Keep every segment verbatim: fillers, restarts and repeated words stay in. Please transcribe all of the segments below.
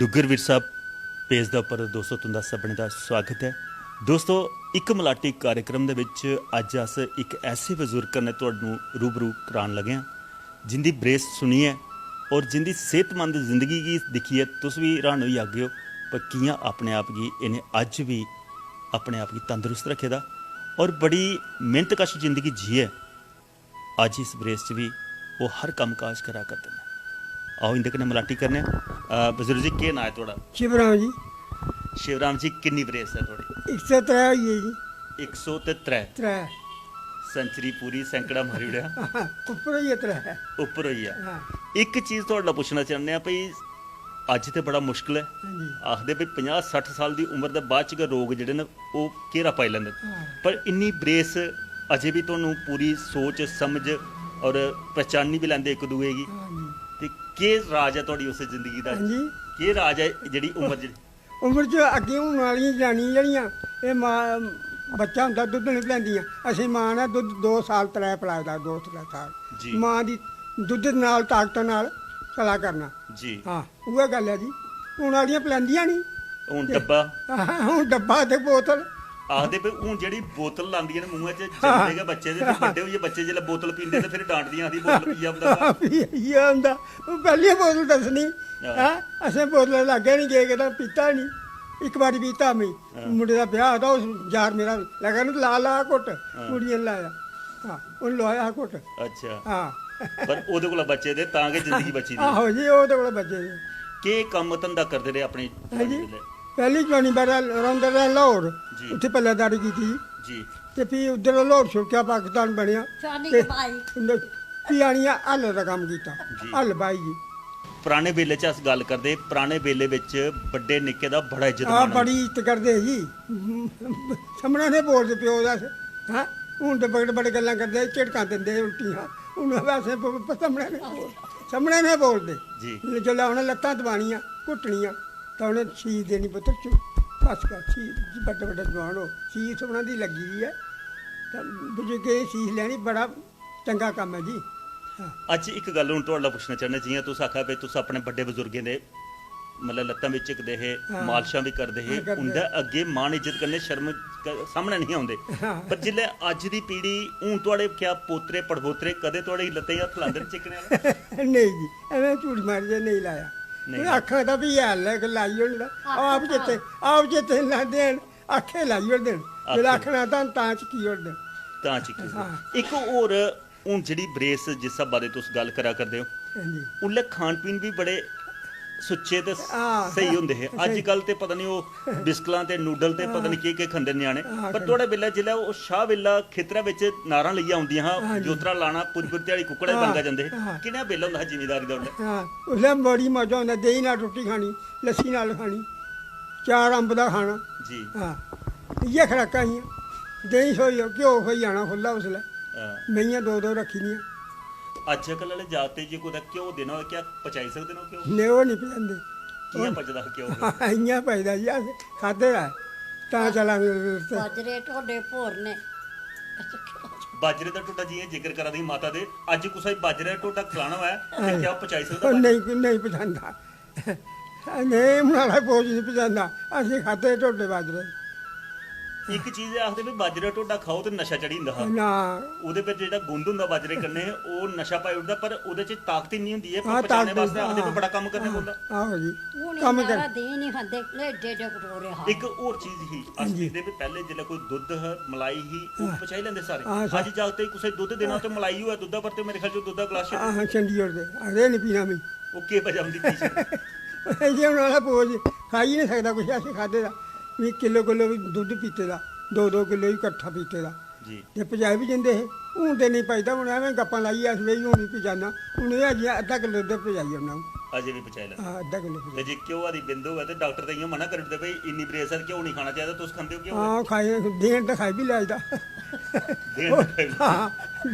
Duggar Virsa page दे उप्पर दोस्तो तुं'दा सभनें दा स्वागत ऐ। दोस्तो, इक मलाटी कार्यक्रम दे बिच अज्ज अस इक ऐसे बजुर्ग कन्नै तुहानू रूबरू करान लगे आं, जिंदी बरेस सुनियै और जिंदी सेहतमंद जिंदगी गी दिक्खियै तुस बी हैरान होई जागेओ, पर कि'यां अपने आप गी इ'नें अज्ज बी अपने आप गी तंदरुस्त रक्खे दा और बड़ी मेहनत कश जिंदगी जियै अज्ज इस बरेस च बी ओह् हर कम्म काज करा करदे न। आओ, इं'दे कन्नै मलाटी करने आं। अ, बजुर्ग जी, केह् नांऽ ऐ थुआढ़ा? शिवराम जी। शिवराम जी, किन्नी बरेस ऐ थुआढ़ी? इक सौ त्रै होई गे जी। इक सौ ते त्रै। त्रै। सेंचुरी पूरी, सैंकड़ा मारी ओड़ेआ। उप्पर होई गेआ त्रै। उप्पर होई गेआ। हां। इक चीज थुआढ़े कोला पुच्छना चाह्न्ने आं भई, अज्ज ते बड़ा मुश्कल ऐ। हां जी। आखदे भई पंजाह् सट्ठ साल दी उम्र दे बाद च गै रोग जेह्ड़े न, ओह् घेरा पाई लैंदे न। हां। पर इन्नी बरेस अजें बी तुहानू पूरी सोच, समझ और पहचानी बी लैंदे इक दूए गी। हां जी। ते केह् राज ऐ तुहाड़ी उस जिंदगी दा? हां जी। केह् राज ऐ जेह्ड़ी उम्र च? उम्र च अग्गें हून आह्लियां जनानियां जेह्ड़ियां, एह् मां, बच्चा होंदा, दुद्ध निं पलैंदियां। असें मां ने दुद्ध दो साल त्रै पलाए दा, दो त्रै साल। जी। मां दी दुद्ध नाल, ताकत नाल चला करना। जी। हां, उ'ऐ गल्ल ऐ जी। हून आह्लियां पलैंदियां निं। हून ते डब्बा। हां, हून डब्बा ते बोतल। आखदे भई हून जेह्ड़ी बोतल लांदियां न मूंहै च, जंदे गै बच्चे दे, ते बड्डे होइयै बच्चे जिसलै बोतल पींदे ते फिर डांटदियां, आखदी, "बोतल पीआ होंदा घर।" इ'यै होंदा। ओह् पैह्लें बोतल दस्सनी। हां। हैं? असें बोतल लाग्गै निं गे, कदें पीता निं। इक बारी पीता में। हां। मुंडे दा ब्याह् हा, उस यार मेरा लगा ना, "ला, ला घुट्ट।" हां। कुड़ियै ने लाया। हां, उ'न्न लोआया हा घुट्ट। अच्छा। हां। पर ओह्दे कोला बचे दे, तां गै जिंदगी बची दी। आहो जी, ओह्दे कोला बचे दे। केह् कम्म धंधा करदे रेह् अपनी हां जी। जवानी बेल्लै? पैह्ली जवानी बेल्लै रौंह्दा रेहा लाहौर, जी। उत्थै पल्लेदारी कीती जी। जी। ते फ्ही उद्धर लाहौर छुड़केआ, पाकिस्तान बनेआ। शानी ते कमाई। उं'दे फ्ही आनियै हल दा कम्म कीता। जी। हल बाही जी। पराने बेल्ले च अस गल्ल करदे, पराने बेल्ले बिच बड्डे निक्के दा बड़ा इज्जत हां, मान होंदी। बड़ी इज्जत करदे हे जी। सामनै ने बोलदे प्यो दा अस, हैं? हून ते बड़े, बड़े गल्लां करदे, झिड़कां दिंदे, उल्टियां। हून असें ब-, ब-, सामनै ने बोल-, सामनै ने बोलदे। जी। जिसलै उ'नें लत्तां दबानियां, घुट्टनियां, तां उ'नें सीज देनी, "पुत्तर चुप, बस कर, सीज, बड्डे, बड्डे जवान हो।" सीज उ'नें दी लग्गी दी ऐ। तां बजुर्गें दी सीज लैनी, बड़ा चंगा कम्म ऐ जी। हां। अच्छा, इक गल्ल हून थुआढ़े कोला पुच्छना चाह्न्नां, जि'यां तुस आखा दे तुस अपने बड्डे बजुर्गें दे, मतलब, लत्तां बी झिकदे हे, हां। मालशां बी करदे हे, हां, करदे। उं'दे अग्गें मान इज्जत कन्नै शर्म क-, सामनै नेईं औंदे। हां। पर जिसलै अज्ज दी पीढ़ी, हून थुआढ़े क्या पोतरे पड़पोतरे कदें थुआढ़े लत्तें गी हत्थ लांदे न झिकने आह्ले? नेईं जी, एह् झूठ मारियै नेईं लाया। नेईं। कोई आखना तां फ्ही है, लै के लाई होनी तां। आखो आप तां। चेते, आप चेते लांदे न, आखे लाई ओड़दे न। जिसलै आखे। आखना तां, तां झिकी ओड़दे न। तां झिकी ओड़दे। हां। इक होर हून जेह्ड़ी बरेस जिस स्हाबा दे तुस गल्ल करा करदे ओ, हां जी। उसलै खान पीन बी बड़े सुच्चे ते हां, स्हेई होंदे हे। स्हेई। अज्जकल ते पता निं ओह् बिस्कलां ते नूडल ते पता हां। निं केह्-केह् खंदे न ञ्याणे। हां, पर खंदे। थुआढ़े बेल्लै जिसलै ओह् शाह बेल्ला खेतरै बिच नारां लेइयै औंदियां हां, हां जी। जोतरा लाना, पूरी-पूरी ध्याड़ी कुक्कड़ै च हां, बंगा जंदे हे। हां। कनेहा बेल्ला होंदा हा जिमींदारी दा उसलै? हां, उसलै बड़ी मजा औंदा, देहीं नाल रुट्टी खानी, लस्सी नाल खानी, चार अम्ब दा खाना। जी। हां, इ'यै खराकां हियां। देहीं थ्होई, घ्यो थ्होई जाना खु'ल्ला उसलै। हां। मेहियां दो दो रक्खी दियां। अज्जकल आह्ले जागते गी कुतै घ्यो देना होऐ, क्या पचाई सकदे न ओह् घ्यो? नेईं, ओह् निं पचांदे। कि'यां ओह् पचदा घ्यो? इ'यां पचदा जी, अस खाद्धे दा ऐ, तां चला दे रस्ते। बाजरे ढोडे भोरने। बाजरे दा ढोडा जि'यां जिक्र करा दी ही माता दे, अज्ज कुसै गी बाजरे दा ढोडा खलाना होऐ, ते हां। क्या ओह् पचाई सकदा बाजरे? नेईं, नेईं पचांदा। नेईं, हून आह्ला बोझ निं पजांदा, असें खाद्धे ढोडे बाजरे। इक चीज ऐ, आखदे भी बाजरे दा ढोडा खाओ ते नशा चढ़ी जंदा हा। ना। ओह्दे बिच जेह्ड़ा गुंद होंदा बाजरे कन्नै, ओह् नशा पाई ओड़दा, पर ओह्दे च ताकत इन्नी होंदी ऐ, पर हां, पचाने ताकत, बास्तै आखदे भी हां, बड़ा कम्म करना हां, पौंदा। आहो जी। हून कम्म इन्ना कर- हारा देहीं निं खंदे, एड्डे एड्डे कटोरे हा। इक होर चीज ही, अस हां जी। दिखदे भी पैह्ले जिसलै कोई दुद्ध ह, मलाई ही, ओह् हां। पचाई लैंदे सारे। हां, सा- अज्ज जागते गी कुसै गी दुद्ध देना ते मलाई होऐ दुद्धा पर, ते मेरे ख्याल च दुद्धा गलास छंडी हां, छंडी ओड़दे, आखदे, "एह् निं पीना में।" ओह् केह् वजह होंदी पीछे? इ'यै हून आह्ला बोझ खाई निं सकदा कुछ, असें खाद्धे दा। में किलो किलो बी दुद्ध पीते दा, दो दो किलो बी कट्ठा पीते दा। जी। ते पजाई बी जंदे हे। हून ते नेईं पचदा, हून ऐवें गप्पां लाइयै अस बेही, हून निं पजाना। हून एह् अजें अद्धा किलो दुद्ध पजाई ओड़ना हून। अजें बी पचाई लैना। हां, अद्धा किलो ते पजाई। जे घ्यो दी बिंद होऐ ते डाक्टर ते इ'यां मना करी ओड़दे भई इन्नी बरेस ऐ ते घ्यो निं खाना चाहिदा, तुस खंदे ओ घ्यो? हां, खाई, देन ते खाई बी लैदा। देन ते खाई बी। हां,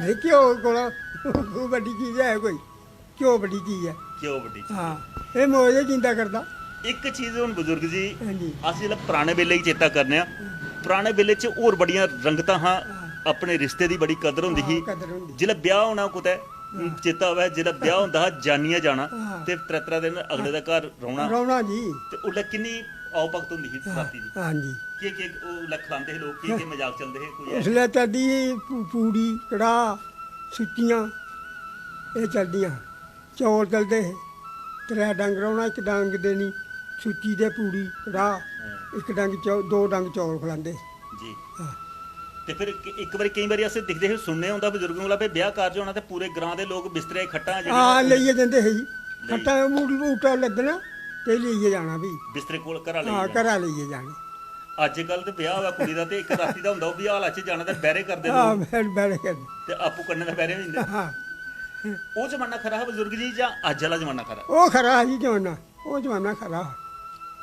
ते घ्यो कोला बड्डी चीज है कोई? घ्यो बड्डी चीज ऐ। घ्यो बड्डी चीज। हां, एह् मौज गै जींदा करदा। इक चीज हून बजुर्ग जी, हां जी। अस जिसलै पराने बेल्ले गी चेता करने आं, पराने बेल्ले च होर बड़ियां रंगतां हां, हां। अपने रिश्ते दी बड़ी कदर होंदी हां, ही। कदर होंदी। जिसलै ब्याह् होना कुतै, चेता होऐ, जेल्लै ब्याह होंदा हा, जानियै जाना, हां। ते त्रै त्रै दिन अगले दे घर रौह्ना। रौह्ना जी। ते उसलै किन्नी आओ भगत होंदी ही, हां, राती दी। हां जी। केह् केह् उसलै खलांदे हे लोक, केह् केह् मजाक चलदे हे, कोई ऐ? उसलै चलदी ही पू- पूड़ी, कड़ाह, सुच्चियां, एह् चलदियां। चौल चलदे हे, त्रै डंग रौह्ना, इक डंग देनी सुच्ची ते पूड़ी, कड़ाह, हां। इक डंग चौ- दो डंग चौल खलांदे हे। जी। हां। ते फिर इक- इक बारी, केईं बारी अस दिखदे हे, सुनने होंदा बजुर्गें कोला, भाई ब्याह कारज होना ते पूरे ग्रां दे लोक बिस्तरे, खट्टां जेह्ड़ियां हां, ओह् लेइयै जंदे हे जी। लेई। खट्टां, ऊट- ऊटा लद्दना ते लेइयै जाना फ्ही। बिस्तरे कोल घरा लेइयै हां, जाना। घरा लेइयै जाने। अज्जकल ते ब्याह होऐ कुड़ी दा ते इक राती दा होंदा, ओह् बी हाला च जाना ते बैरे करदे हां, लोक। बैरे, बैरे करदे। ते आपूं कन्नै दा बैरे होई जंदे। हां। ओह् जमाना खरा हा बजुर्ग जी, जां अज्ज आह्ला जमाना खरा? ओह् खरा हा जी जमाना, ओह् जमाना खरा हा।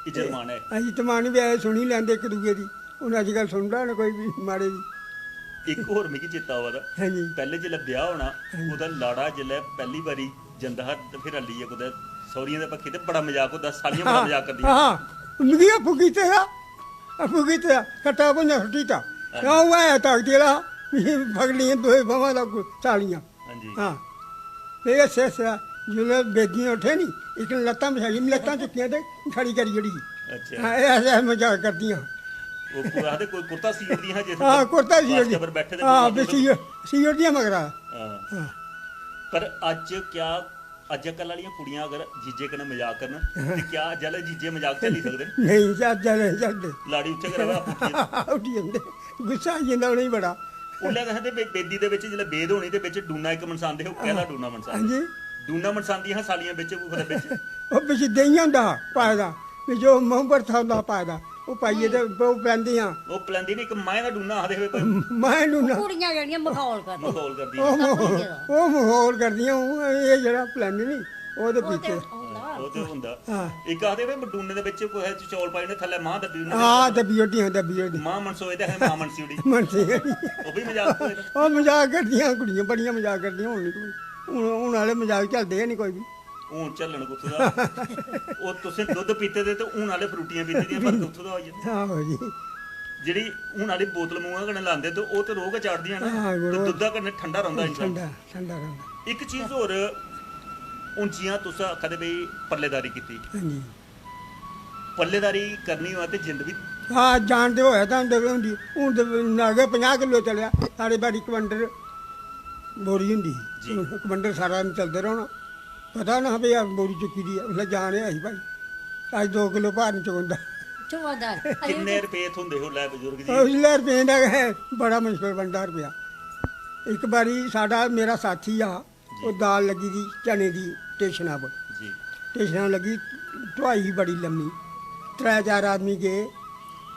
इज्जत मान ऐ। इज्जत मान बी ऐ, सुनी लैंदे इक दूए दी। हून अज्जकल सुनदा ना कोई बी माड़े दी। इक होर मिगी चेता आवा दा, हां जी। पैह्ले जिसलै ब्याह होना, हां जी। कुतै लाड़ा जिसलै पैह्ली बारी जंदा हा ते फिर हल्लियै कुतै सौह्रियें दे पक्खी ते बड़ा मजाक होंदा, सालियां बड़ा हां, मजाक करदियां। हां, मिगी आपूं कीते दा, आपूं कीते दा, खट्टा भुंजा सुट्टी दित्ता। हां। ते अ'ऊं है ताकती आह्ला, मिगी फगड़ियां दोए बाह्मां दा सालियां। हां जी। हां। ते इस, इस, जिसलै बेदियां उट्ठे नी, इक ने लत्तां बछाइयां, में लत्तां चुक्कियां ते खड़ी करी ओड़ी। अच्छा। हां, एह् ऐसे मजाक करदियां। ओह् कोई आखदे कोई कुर्ता सी ओड़दियां हां जिस हां, पर कुर्ता सी ओड़दी। बास्के पर बैठे दे हां, पूरा बी सी, सी ओड़दियां मगरा। हां। हां। पर अज्ज क्या, अज्जकल आह्लियां कुड़ियां अगर जीजे कन्नै मजाक करन, ते क्या अज्ज आह्ले जीजे मजाक झल्ली सकदे न? नेईं, अज्ज आह्ले नेईं झल्लदे। लाड़ी उत्थै गै र'वै, आपूं उट्ठियै। उठी जंदे। गुस्सा आई जंदा उ'नेंगी बड़ा। उसलै केह् आखदे बे-, बेदी दे बिच जिसलै बेद होनी ते बिच डूना इक मनसांदे हे, ओह् कैह्दा हां। डूना मनसांदे? हां जी। डूना मनसांदियां हां सालियां बिच, कुतै बिच। ओह् बिच देहीं होंदा हा पाए दा, बिच ओह् मूंह भरथा होंदा हा पाए दा, ओह् पाइयै ते ओह् पलैंदियां हां। ओह् पलैंदी नी, इक माहें दा डूना आखदे हे भाई। माहें डूना। कुड़ियां जेह्ड़ियां मखौल करदियां। मखौल करदियां। ओह् मखौ-, ओह् मखौल करदियां, ओह् एह् जेह्ड़ा पलैंदी नी, ओह् ते ओह् ते पीते। होंदा। ओह् ते होंदा। हां। इक आखदे भाई डूने दे बिच कुसै च चौल पाई ओड़ने, थल्लै मांह् दब्बी ओड़ने। हां, दब्बी ओड़दियां, दब्बी ओड़दियां। मांह् मनसोए ते असें मां मनसी ओड़ी। मनसी ओड़ी। ओह् बी मजाक होए दा। ओह् मजाक करदियां कुड़ियां, बड़ियां मजाक करदियां। हून निं कोई, हून, हून आह्ले मजाक झलदे गै निं कोई बी। हून झल्लन कुत्थूं दा? ओह् तुसें दुद्ध पीते दे ते हून आह्ले फ्रूटियां पीती दियां, फर्क उत्थूं दा होई जंदा। आहो जी। जेह्ड़ी हून आह्ली बोतल मूंहा कन्नै लांदे ते ओह् ते रोह् गै चाढ़दियां न। हां, ते रोह्। दुद्धा कन्नै ठंडा रौंह्दा इंसान। ठंडा, ठंडा रौंह्दा। इक चीज होर, हून जि'यां तुस आखा दे भई पल्लेदारी कीती, हां जी। पल्लेदारी करनी होऐ ते जिंद बी हां, जान ते होऐ तां होंदे बी होंदी। हून ते ना गै पंजाह् किलो चलेआ। साढ़े बारी कमांडर बोरी होंदी ही। जी। कमांडर सारा दिन चलदे रौह्ना। पता ना हा भई अस बोरी चुक्की दी ऐ। उसलै जान ऐ ही भाई। अज्ज दो किलो भार निं चकोंदा। चकोंदा। किन्ने रपेऽ थ्होंदे हे उसलै बजुर्ग जी? उसलै रपेऽ दा गै बड़ा मुश्कल बनदा रपेआ। इक बारी साढ़ा, मेरा साथी हा, जी। ओह् दाल लग्गी दी चने दी टेशना पर। जी। टेशना लग्गी, ढोआई ही बड़ी लम्मी। त्रै चार आदमी गे,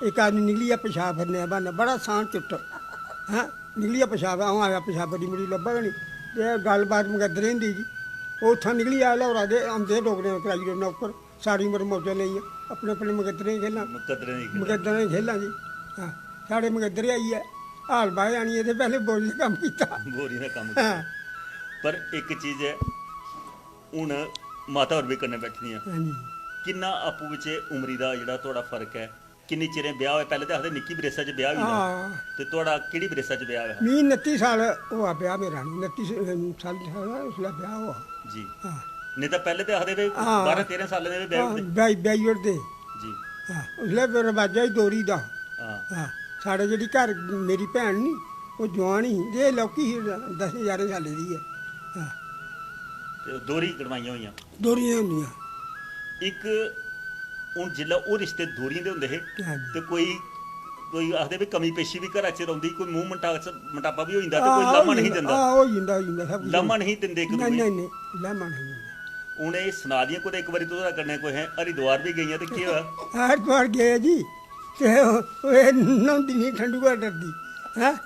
इक आदमी निकली गेआ पेशाब फिरने दा ब्हाना, बड़ा आसान चुट्ट। हैं, निकली गेआ पेशाब, अ'ऊं आया पेशाब दी मुड़ी लब्भा गै निं। ते गल्लबात मगद्दरें दी जी। ओह् उत्थां निकली आया लाहौरा दे, औंदे डोगरें कराई ओड़े नौकर। सारी उमर मौजां लेइयां, अपने अपने मगद्दरें दी खेलां। मगद्दरें दी खेलां। मगद्दरें दी खेलां जी। हां, साढ़े मगद्दरे आइयै हाल बाहे आनियै ते पैह्लें बोरी दा कम्म कीता। बोरी दा कम्म हां। कीता। पर इक चीज ऐ, हून माता होर बी कन्नै बैठी दियां। हां जी। किन्ना आपूं बिच्चें उमरी दा जेह्ड़ा थुआढ़ा फर्क ऐ? किन्ने चिरें ब्याह होए? पैह्लें ते आखदे निक्की बरेसा च ब्याह होई जंदा। हां। ते थुआढ़ा केह्ड़ी बरेसा च ब्याह होआ? मी नत्ती साल होआ ब्याह मेरा, नत्ती स-, साल, साल उसलै ब्याह होआ। जी। हां। नेईं तां पैह्लें ते आखदे भाई हां। बारां तेरां सालें दे बी ब्याही हां, ओड़दे। ब्याही, ब्याही ओड़दे। जी। हां, उसलै फिर रवाजा ही दोरी दा। हां। हां, साढ़े जेह्ड़ी घर मेरी भैन नी, ओह् जुआन ही, ते एह् लौह्की ही, दस ञारें सालें दी ऐ। हां। ते दोरी कड़माइयां होइयां। दोरियां होंदियां। इक हून जिसलै ओह् रिश्ते दोरियें दे होंदे हे, हां जी। ते कोई, कोई आखदे भी कमी पेशी बी घरा च रौंह्दी, कोई मूंह मटा-, मटापा बी होई जंदा ते कोई हां, लाह्मा होई नेईं जंदा, दिंदा। हां, होई जंदा, होई जंदा, सब कुछ नेईं, होई नेईं, जंदा। नेईं, लाह्मा नेईं होंदा। हून एह् सनाऽ दियां कुतै इक बारी तुस कन्नै कोई हरिद्वार बी गेइयां ते केह् होआ? हरिद्वार गे जी, ते ओह्, ओह् एह् न्हौंदी निं ठंडू कोला डरदी, हैं?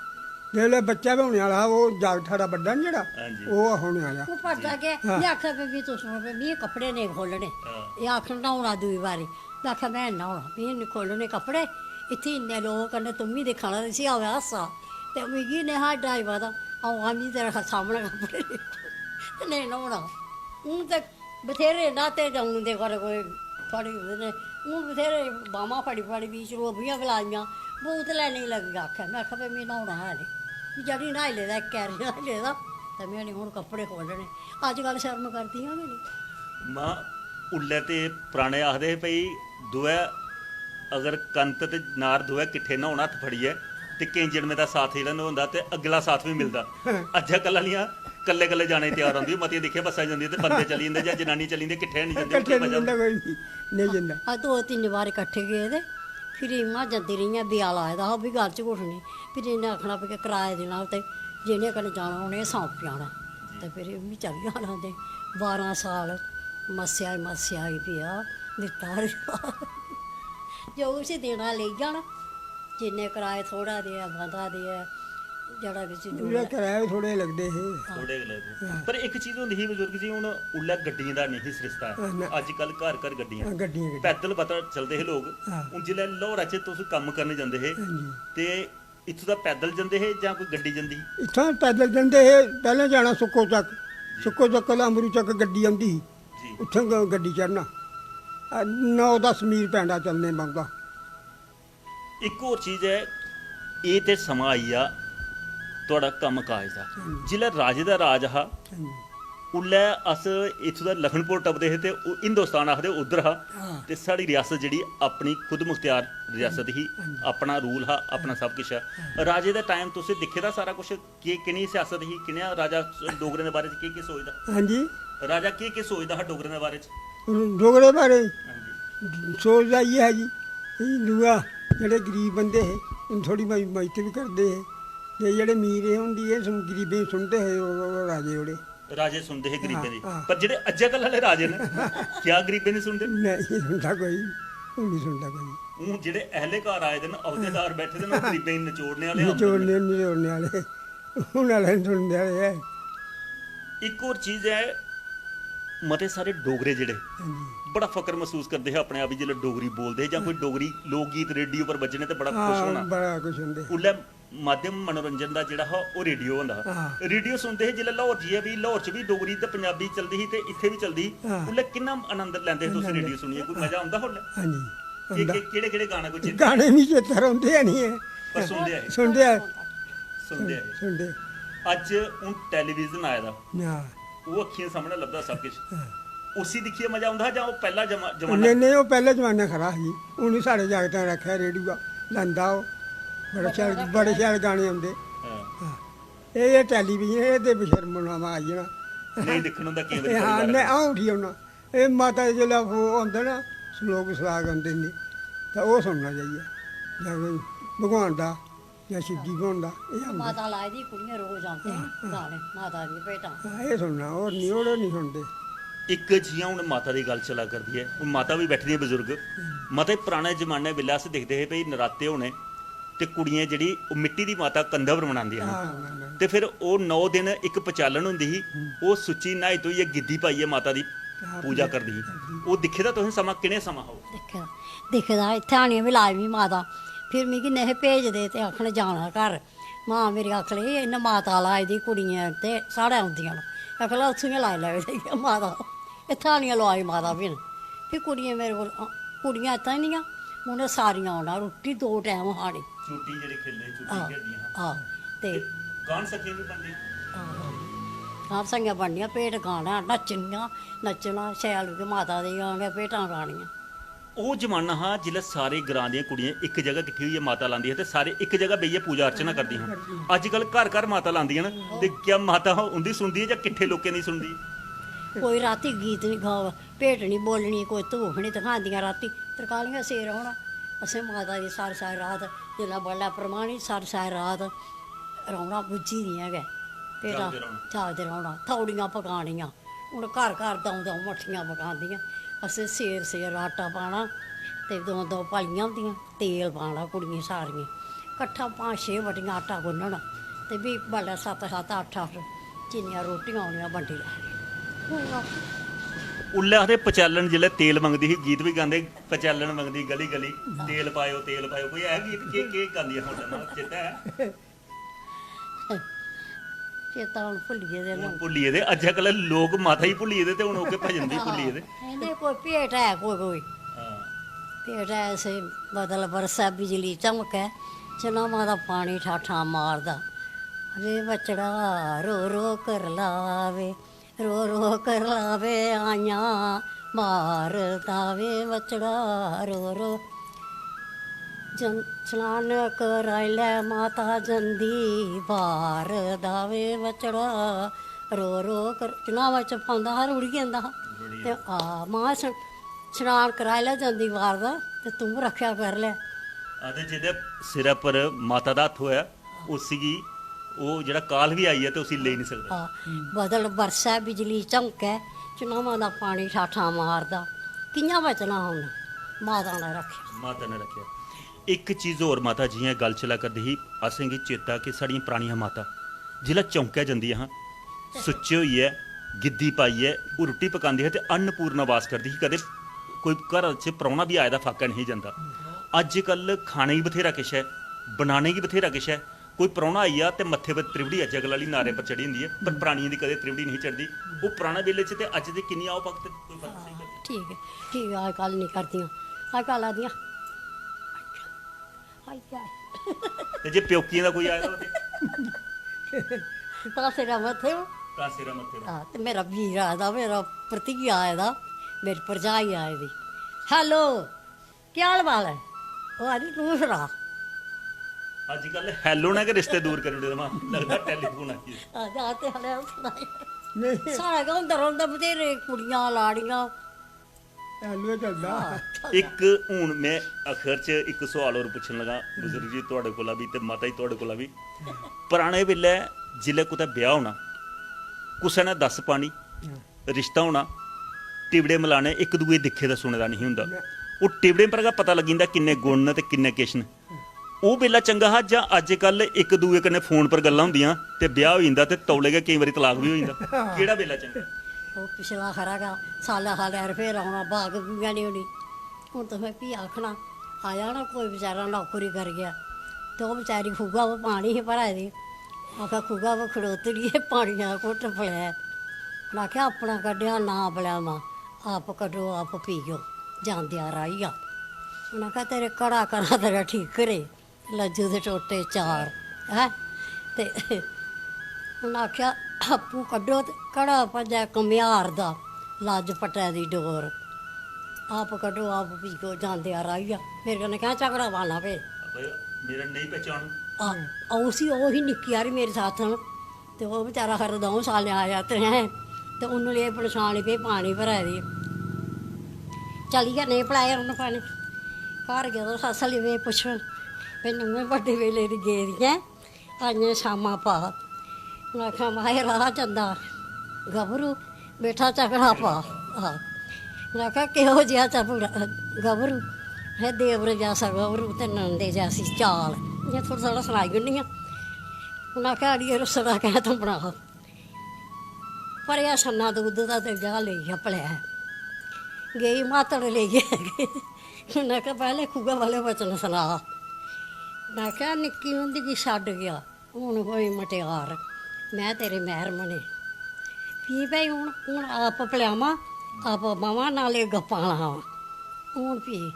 जिसलै बच्चा बी होने आह्ला हा, ओह् जागत साढ़ा बड्डा निं जेह्ड़ा, हां जी। ओह् होने आह्ला। ओह् भरदा केह्? हां। में आखेआ, "बीबी, तुस, में कपड़े नेईं खोह्लने।" हां। एह् आखन न्हौना दूई बारी। में आखेआ, "में निं न्हौना, में निं खोह्लने कपड़े। इत्थै इन्ने लोक कन्नै, तुम्मी दिक्खना, इसी आवै हास्सा। ते मिगी नेहा डराई पता, अ'ऊं आखनी, तेरे सामनै कपड़े नेईं खोह्लने, ते नेईं न्हौना।" हून ते बथेरे न्हाते जाङन ते खरै कोई थुआढ़ी ओह्दे ने, हून बथेरे बाह्मां फड़ी फड़ी बी चलोबियां गलाइयां, बोतलै नेईं लगी आखै। में आखेआ, "भई, मी न्हौना है निं।" जड़ी न्हाई लेदा, इक्कै बारी न्हाई लेदा। ते में निं हून कपड़े खोह्लने। अजकल शर्म करदियां गै निं। मां, उल्लै ते पराने आखदे हे भई, दोऐ अगर कंत ते नार दोऐ किट्ठे न्हौन हत्थ फड़ियै, ते केईं जन्में दा साथ जेह्ड़ा नभोंदा ते अगला साथ बी मिलदा। अज्जै कल्लै आह्लियां कल्ले कल्ले जाने गी त्यार होंदियां, मतियां दिक्खियै बस्सां जंदियां ते बंदे चली जंदे जां जनानी चली जंदी, किट्ठे निं जंदे, किट्ठे निं जंदा कोई बी, नेईं जंदा। अस दो तिन्न बार इकट्ठे गे ते फिर इ'यां जंदी रेहियां, ब्याह लाए दा हा, ओह् बी गल्ल च कुछ निं। फिर इ'नें आखना, "भी कराया देना ते जि'नें कन्नै जाना, उ'नें सौंपी आना।" ते फिर एह् बी चली जाना ते बारां साल मस्सेआ, मस्सेआ ही पेआ, दित्ता रिश्ता। जो उसी देना, लेई जाना, जिन्ने कराए, थोह्ड़ा देऐ, मता देऐ, जेह्ड़ा किश जो उल्लै ऐ। कराए बी थोह्ड़े लगदे हे। थोह्ड़े गै लगदे। हां। पर इक चीज होंदी ही बजुर्ग जी, हून उल्लै गड्डियें दा नेईं ही सरिस्ता। हां, ना। अज्जकल घर घर गड्डियां। हां, गड्डियां, गड्डियां। पैदल पता चलदे हे लोक। हां। हून जिसलै लाहौरा च तुस कम्म करन जंदे हे, हां जी। ते इत्थूं दा पैदल जंदे हे जां कोई गड्डी जंदी ही? इत्थूं पैदल जंदे हे, पैह्लें जाना सुक्को चक्क, जी। सुक्को चक्क कोला अमरू चक्क गड्डी औंदी ही, जी। उत्थें ग-, गड्डी चढ़ना। आ, नौ दस मील पैंडा चलने पौंदा। इक होर चीज ऐ, एह् ते समां आई गेआ थुआढ़ा कम्म काज दा। हम्म। जिसलै राजे दा राज हा, हम्म। उल्लै अस इत्थूं दा लखनपुर टपदे हे ते ओह् हिंदुस्तान आखदे उद्धर हा। हां। ते साढ़ी रियासत जेह्ड़ी अपनी खुद मुख्तियार रियासत ही, हां जी। अपना रूल हा, अपना सब किश हा। हां। राजे दा टाइम तुसें दिक्खे दा सारा कुछ, केह्, कि'नेही सियासत ही, कि'नेहा राजा डोगरें दे बारे च केह् केह् सोचदा? हां जी। राजा केह् केह् सोचदा हा डोगरें दे बारे च? डोगरें दे बारे च हां जी। सोचदा इ'यै हा जी, एह् दूआ जेह्ड़े गरीब बंदे हे, उन थोह्ड़ी मद-, मदद बी करदे हे। ते जेह्ड़े मीर हे, उं'दी एह् सुन-, गरीबें दी सुनदे हे ओह्, ओह् राजे ओह्ड़े। राजे सुनदे हे गरीबें दी। हां, हां। पर जेह्ड़े अज्जै कल्लै आह्ले राजे न, क्या गरीबें दी सुनदे? नेईं सुनदा कोई, हून निं सुनदा कोई। हून जेह्ड़े अहले घर आए दे न, औह्देदार बैठे दे न, ओह् गरीबें गी नचोड़ने आह्ले आंदे न। नचोड़ने, नचोड़ने आह्ले। हून आह्ले निं सुनदे आह्ले ऐ। इक होर चीज ऐ, मते सारे डोगरे जेह्ड़े हां जी। बड़ा फकर मसूस करदे हे अपने आप गी, जिसलै डोगरी बोलदे हे जां कोई हां। डोगरी लोक गीत रेडियो पर बज्जने ते बड़ा हां, खुश होना। बड़ा खुश होंदे। उल्लै माध्यम मनोरंजन दा जेह्ड़ा हा, ओह् रेडियो होंदा हा। हां। रेडियो सुनदे हे जिसलै लाहौर जाइयै, बी लाहौर च बी डोगरी ते पंजाबी चलदी ही ते इत्थै बी चलदी ही। हां। उल्लै किन्ना आनंद लैंदे हे तुस आनंद। रेडियो सुनियै? कोई मजा औंदा हा उल्लै? हां जी, केह्, औंदा। केह्, केह्ड़े, केह्ड़े गाने कोई चेता? गाने मिगी चेता रौंह्दे गै निं ऐ। पर सुनदे हे? सुनदे हे। सुनदे हे। सुनदे। अज्ज हून टेलीविजन आए दा। हां। ओह् अक्खियें सामनै लभदा सब किश। हां। उसी दिक्खियै मजा औंदा हा जां ओह् पैह्ला जमा-, जमाना? नेईं, नेईं, ओह् पैह्ले जमानै खरा हा जी। हून बी साढ़े जागतें रक्खेआ रेडियो, लांदा ओह्। बड़े शैल, बड़े शैल गाने औंदे। हां। हां। एह्, एह् टेलीविजन, एह् ते बेशर्म नामा आई जाना। नेईं दिक्खन होंदा केईं बारी हां, परिवार में, आह्लें। अ'ऊं उठी औना। एह् माता दे जेल्लै ओह् औंदे ना, श्लोक श्लाक औंदे न, ते ओह् सुनना जाइयै। जां कोई भगवान दा, जां शिवजी भगवान दा, एह् औंदे। माता लाई दी, कुड़ियां रोज औंदे न हां, हां। गाने, माता दियां भेटां। हां, एह् सुनना, होर निं, होर निं सुनदे। इक जि'यां हून माता दी गल्ल चला करदी ऐ, हून माता बी बैठी दियां बजुर्ग। हम्म। मते पराने जमाने बेल्लै अस दिखदे हे भई नराते होने ते कुड़ियें जेह्ड़ी ओह् मिट्टी दी माता कंधा पर बनांदियां हियां। हां, हां, हां। ते फिर ओह् नौ दिन इक पचालन होंदी ही, हम्म। ओह् सुच्ची न्हाई धोइयै गिद्धी पाइयै माता दी हां, पूजा पूजा करदी ही। करदी। ओह् दिक्खे दा तुसें समां, कि'नें समां हा ओह्? दिक्खे दा, दिक्खे दा, इत्थै आनियै बी लाई मी माता। फिर मिगी नेहे भेजदे ते आखन जाना घर। मां मेरी आखन लगी, "इ'न्नै माता लाई दी कुड़ियें ते साढ़े औंदियां न।" आखन लगा, "उत्थूं गै लाई लैओ जाइयै माता।" इत्थै आनियै लोआई माता फ्ही। फ्ही कुड़ियें मेरे कोल, कुड़ियां इत्थै निं हियां, उ'नें सारियां औना, रुट्टी दो टैम खानी। चूटी जेह्ड़ी खेलदे, चूटी हां, खेलदियां हां। हां, ते ते गान सखियां बी बनदियां। हां, हां। गान सखियां बननियां, भेंट गाना, नच्चनियां, नच्चना शैल, उ'ऐ माता दियां गै भेंटां गानियां। ओह् जमाना हा जिसलै सारे ग्रां दियां कुड़ियां इक जगह किट्ठी होइयै माता लांदियां ते सारे इक जगह बेहियै पूजा अर्चना करदियां हां। अज्जकल घर घर माता लांदियां न, ते क्या माता उं'दी सुनदी ऐ जां किट्ठे लोकें दी सुनदी ऐ? कोई रातीं गीत निं गाग, भेंट निं बोलनी, कोई धूफ निं धखांदियां। रातीं तरकालियां सेर रौह्ना असें माता दी सारी, सारी रात। जिसलै बडलै परमानी, सारी, सारी रात रौह्ना बुज्झी दियां गै। भेंटां जागदे रौह्ना। जागदे रौह्ना, थौड़ियां पकानियां। हून घर घर द'ऊं द'ऊं मट्ठियां पकांदियां। असें सेर सेर आटा पाना ते द'ऊं द'ऊं पलियां होंदियां, तेल पाना कुड़ियें सारियें। कट्ठा पंज छे बटियां आटा गुन्नना ते फ्ही बडलै सत्त सत्त अट्ठ अट्ठ जिन्नियां रोटियां होनियां बंडी लैनियां। हून उल्लै आखदे पचैलन जिसलै तेल मंगदी ही, गीत बी गांदे, "पचैलन मंगदी गली गली, तेल पाएओ, तेल पाएओ।" कोई ऐ गीत? केह्, केह् गांदियां हियां उल्लै, मतलब, चेता ऐ? चेता हून भुल्ली गेदे हून लोक। भुल्ली गेदे, अज्जै कल्लै लोक माता गी भुल्ली गेदे ते हून ओह्के भजन बी भुल्ली गेदे। हां, इं'दे कोई भेंट ऐ कोई कोई। हां। भेंट ऐ इस, "बदल बरसै बिजली चमकै, चन्हां माता पानी ठाठां मारदा।" वे बछड़ा रो रो कर लावे, रो रो कर लावे आइयां, मारदा वे बछड़ा रो रो। जन स्नान कराई लै माता जंदी, बारदा वे बछड़ा रो रो कर। चन्हां च पौंदा हा, रुढ़ी जंदा हा। ते आ मां स- स्नान कराई लै जंदी बारदा, ते तूं रक्खेआ कर लै। आखदे जेह्दे सिरै पर माता दा हत्थ होऐ, उसी गी, ओह् जेह्ड़ा काल बी आई जा ते उसी लेई निं सकदा। हां, बदल बरसै, बिजली चमकै, चन्हां दा पानी ठाठां मारदा, कि'यां बचना उन्न? माता ने रक्खेआ। माता ने रक्खेआ। इक चीज होर माता, जि'यां गल्ल चला करदी ही, असेंगी चेता कि साढ़ियां परानियां माता जिसलै चौंकै जंदियां हां, सुच्चे होइयै, गिद्दी पाइयै ओह् रुट्टी पकांदी ही ते अन्नपूर्णा वास करदी ही। कदें कोई घर च परौह्ना बी आए दा फाकै नेईं जंदा। अज्जकल खाने गी बथ्हेरा किश ऐ, बनाने गी बथ्हेरा किश ऐ, कोई परौह्ना आई जा ते मत्थे पर त्रिवड़ी अज्जकल आह्ली नारें पर चढ़ी जंदी ऐ, पर परानियें दी कदें त्रिवड़ी नेईं चढ़दी। ओह् पराने बेल्ले च ते अज्ज दे किन्नी आओ भगत, कोई फर्क नेईं करदा। ठीक ऐ, ठीक ऐ, अज्जकल निं करदियां, अज्जकल आखदियां, "आई जा, आई जा।" ते जे प्योकियें दा कोई आए दा होऐ ते? तां सिरा मत्थे पर। तां सिरा मत्थे पर। हां, ते मेरा वीर आए दा, मेरा भरतिया आए दा, मेरी भरजाई आई दी। "हैलो, केह् हाल बाल ऐ?" ओह् आखदी, "तूं सना।" अज्जकल हैलो ने गै रिश्ते दूर करी ओड़े दे, मां। लगदा टैलीफोन आई गेआ। हां, जा ते हाले अ'ऊं सनाई। नेईं। साढ़े गै होंदा रौंह्दा, बथ्हेरे कुड़ियां, लाड़ियां। हैलो गै चलदा। हां, चलदा। इक हून में आखर च इक सोआल होर पुच्छन लगा, बुजुर्ग जी, थुआढ़े कोला बी ते माता जी, थुआढ़े कोला बी। पराने बेल्लै जिसलै कुतै ब्याह् होना, कुसै ने दस पानी, हां। रिश्ता होना, टिबड़े मलाने, इक दूए दिक्खे दा सुने दा नेईं होंदा। ना। ओह् टिबड़ें पर गै पता लग्गी जंदा किन्ने गुण न ते किन्ने किश न। ओह् बेल्ला चंगा हा जां अज्जकल इक दूए कन्नै फोन पर गल्लां होंदियां ते ब्याह् होई जंदा ते तौले गै केईं बारी तलाक बी होई जंदा? केह्ड़ा बेल्ला चंगा? ओह् पिछला खरा गै, साल्लै साल्लै 'र फिर औना, बाग बी गै निं होनी। हून तुसें फ्ही आखना, आया ना कोई बचैरा नौकरी करियै, ते ओह् बचैरी खूहा पर पानी ही भरा दी, आखै, "खूहा पर खड़ोतड़ी, पानिया दा घुट्ट पलै।" उ'नें आखेआ, "अपना कड्ढेआ ना बलैमा, आप कड्ढो, आप पियो, जांदेआ राहिया।" उ'नें आखेआ, "तेरे घड़ा घड़ा तेरा ठीक रे, लज्जू दे टोटे चार।" हैं? ते उ'नें आखेआ, "आपूं कड्ढो ते घड़ा भज्जै घमेहार दा, लज्ज पट्टै दी डोर। आप कड्ढो, आप पियो, जांदेआ राहिया।" मेरे कन्नै कैं झगड़ा पाना भई? भाई, मेरा नेईं पहचानो। आ, अ'ऊं उसी, ओह् ही निक्की हारी मेरी साथन, ते ओह् बेचारा खरै द'ऊं सालें आया ते हैं, ते उन्न ले पन्छान पे पानी भरै दी। चली गै नेईं पलाया उन्न पानी। घर गेदा सस्स लगी पे पुच्छन, "भई नूहें बड्डे बेल्ले दी गेदी ऐ, अजें शामां पा।" उ'नें आखेआ, "माए राह् जंदा गभरू, बैठा झगड़ा पा।" आह। उ'नें आखेआ, "किहो जेहा झगड़ा गभरू, हे देवर जैसा गभरू ते नंदे जैसी चाल।" इ'यां थोह्ड़ा थोह्ड़ा सनाई ओड़नी आं। उ'नें आखेआ, "अड़िये, रुस्सना कैं तूं बना?" भरेआ छन्ना दुद्ध दा ते जा लेई गेआ पलै। गेई मातड़ लेइयै। उ'नें आखेआ, "पैह्लें खूहै आह्ले वचन सना।" उ'नें आखेआ, "निक्की होंदी गी छड्ड गेआ, हून होई मटेआर, में तेरे मैह्रम ने।" फ्ही भाई हून, हून आप पलेआमां, आप बाह्मां, नाले गप्पां लावां। हून फ्ही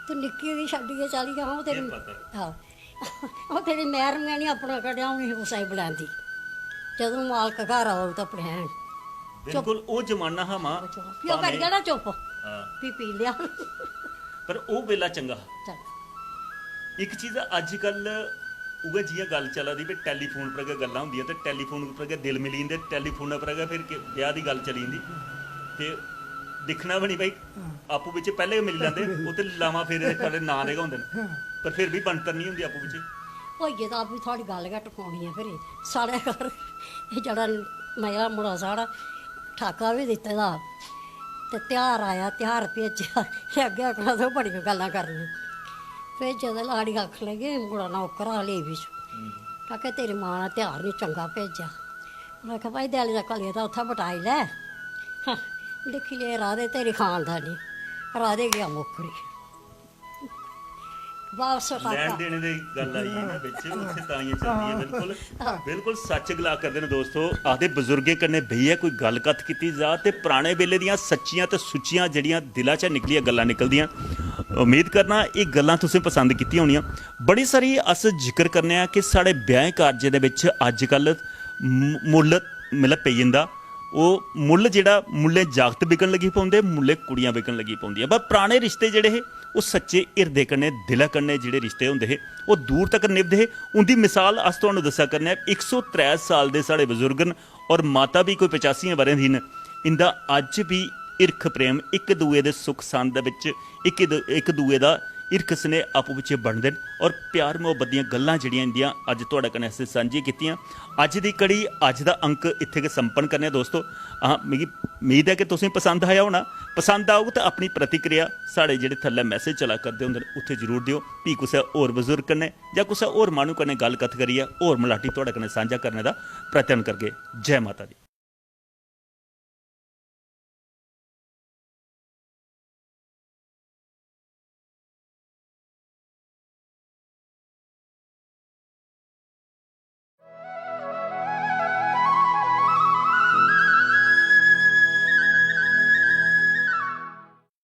तूं निक्की गी छड्डियै चली जा, अ'ऊं तेरी, केह् पता। हां, अ'ऊं तेरी मैह्रम गै निं अपना कड्ढेआ, अ'ऊं निं कुसै गी बलांदी। जदूं मालक घर औग तां पलेआन। बिल्कुल, ओह् जमाना हा, मां। फ्ही ओह् करी भामें गेआ ना चुप्प। हां। फ्ही पी लेआ। पर ओह् बेल्ला चंगा हा। चंगा। इक चीज अज्जकल उ'ऐ जि'यां गल्ल चला दी, भई टैलीफोन पर गै गल्लां होंदियां ते टैलीफोन पर गै दिल मिली जंदे, टैलीफोन पर गै फिर के-, ब्याह् दी गल्ल चली जंदी। ते दिक्खना बी निं भई, हां। आपूं बिच्च पैह्लें गै मिली लैंदे, ओह् ते लामां फेरे दे खबरै नांऽ दे गै होंदे न। हां। पर फिर बी बनतर निं होंदी आपूं बिच्च। होई गेदा, आपूं थुआढ़ी गल्ल गै टकोनी ऐ फिर। साढ़े घर एह् जेह्ड़ा मेरा मुड़ा साढ़ा ठाका बी दित्ते दा, ते तेहार आया, तेहार भेजेआ, ते अग्गें आखना, "तुस बड़ियां गल्लां करनियां।" भेजेआ ते लाड़ी आखन लगी, "मुड़ा नौकर हा लेवी च।" हम्म। आखै, "तेरी मां ने तेहार निं चंगा भेजेआ।" उ'नें आखेआ, "भाई, देआली दा कलेजा उत्थै बटाई लै।" हां, दिक्खी ले राधे तेरी खानदानी, राधे गेआ मुक्करी। वापस लैन टाका। देने दी गल्ल आई गेई ना बिच, उत्थै तां इ'यां चलदी ऐ। बिल्कुल, हां। बिल्कुल सच्च गला करदे न दोस्तो। आखदे, बजुर्गें कन्नै बेहियै कोई गल्ल कत्थ कीती जा ते पराने बेल्ले दियां सच्चियां ते सुच्चियां जेह्ड़ियां दिला चा निकलियै गल्लां निकलदियां, उम्मीद करना एह् गल्लां तुसें पसंद कीतियां होनियां। बड़ी सारी अस जिक्र करने आं कि साढ़े ब्याहें कारजें दे बिच अज्जकल मु-, मुल्ल, मतलब, पेई जंदा। ओह् मुल्ल जेह्ड़ा, मुल्लें जागत बिकन लगी पौंदे, मुल्लें कुड़ियां बिकन लगी पौंदियां। पर पराने रिश्ते जेह्ड़े हे, ओह् सच्चे हिरदे कन्नै, दिलै कन्नै जेह्ड़े रिश्ते होंदे हे, ओह् दूर तक निभदे हे। उं'दी मिसाल अस तुहानू दस्सा करने आं। इक सौ त्रै साल दे साढ़े बजुर्ग न और माता बी कोई पचासियें ब'रें दी न। इं'दा अज्ज बी हिरख प्रेम, इक दूए दे सुख संद दे बिच, इक दू-, इक दूए दा हिरख स्नेह आपूं बिच्चें बंडदे न। और प्यार मुहब्बत दियां गल्लां जेह्ड़ियां इं'दियां अज्ज तुहाड़े कन्नै असें सांझियां कीतियां। अज्ज दी कड़ी, अज्ज दा अंक इत्थै गै संपन्न करने आं दोस्तो। हां, मिगी उम्मीद ऐ कि तुसें पसंद आया होना। पसंद औग ते अपनी प्रतिक्रिया साढ़े जेह्ड़े थल्लै मैसेज चला करदे होंदे न, उत्थै जरूर देओ। फ्ही कुसै होर बजुर्ग कन्नै जां कुसै होर माह्नू कन्नै गल्ल कत्थ करियै होर मलाटी तुहाड़े कन्नै सांझा करने दा प्रयत्न करगे। जै माता दी।